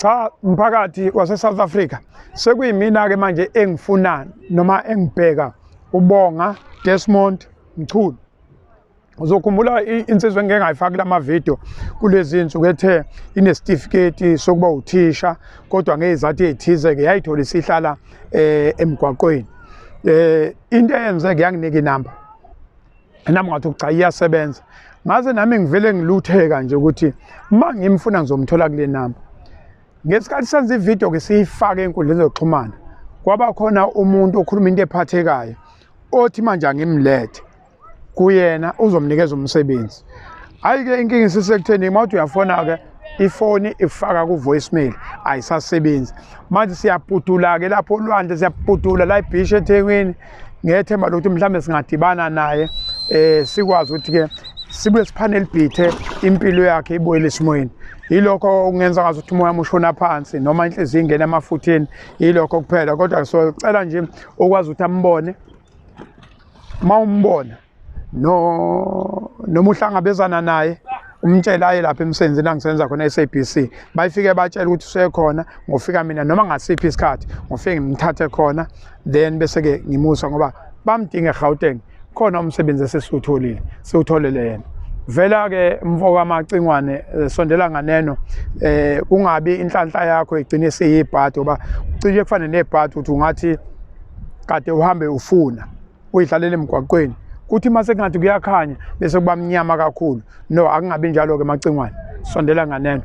Cha, mphakathi wase-South Africa, sekuyimina-ke manje engifuna noma engibheka uBonga Desmond Mchunu. Uzokhumbula insizwa engike ngayifaka kula video kulezi nsuku ethe inesitifiketi sokuba uthisha, kodwa ngezizathu ezithize-ke yayithola isihlala emgwaqweni. Into eyenzeke yanginika inamba, nami ngathi cha iyasebenza, ngaze nami ngivele ngilutheka nje ukuthi uma ngimfuna ngizomthola kule namba. Ngesikhathi senza ividiyo-ke siyifake ey'nkundleni zokuxhumana, kwaba khona umuntu okhuluma into ephathekayo othi manje angimlethe kuyena uzomnikeza umsebenzi. Hhayi-ke inkinga isisekutheni uma uthi uyafona-ke ifoni ifaka ku-voicemail, ayisasebenzi. Manje siyabhudula-ke lapho olwandle, siyabhudula la ebhishi eThekwini, ngethemba lokuthi mhlawumbe singadibana naye sikwazi ukuthi-ke sibuye siphane libhithe impilo yakhe ibuyele esimweni. Yilokho okungenza ngazi ukuthi umoya ushona phansi noma inhliziyo ingena emafutheni, yilokho kuphela. Kodwa socela nje ukwazi ukuthi ambone, uma umbona no noma uhlangabezana naye umtshele aye lapha emsebenzini angisebenza khona e-SABC, bayifike batshele ukuthi usekhona, ngofika mina noma ngasiphi isikhathi ngofike ngimthathe khona, then bese-ke ngimusa ngoba bamdinga eGauteng, khona umsebenzi esesiwutholile, siwutholele yena. Vela-ke mfo kaMacingwane, sondela nganeno, kungabi inhlanhla yakho igcine seyibhadi, ngoba kucishe kufane nebhadi ukuthi ungathi kade uhambe ufuna uyidlalele emgwaqweni, kuthi uma sekungathi kuyakhanya bese kuba mnyama kakhulu. No, akungabi njalo-ke Macingwane, sondela nganeno.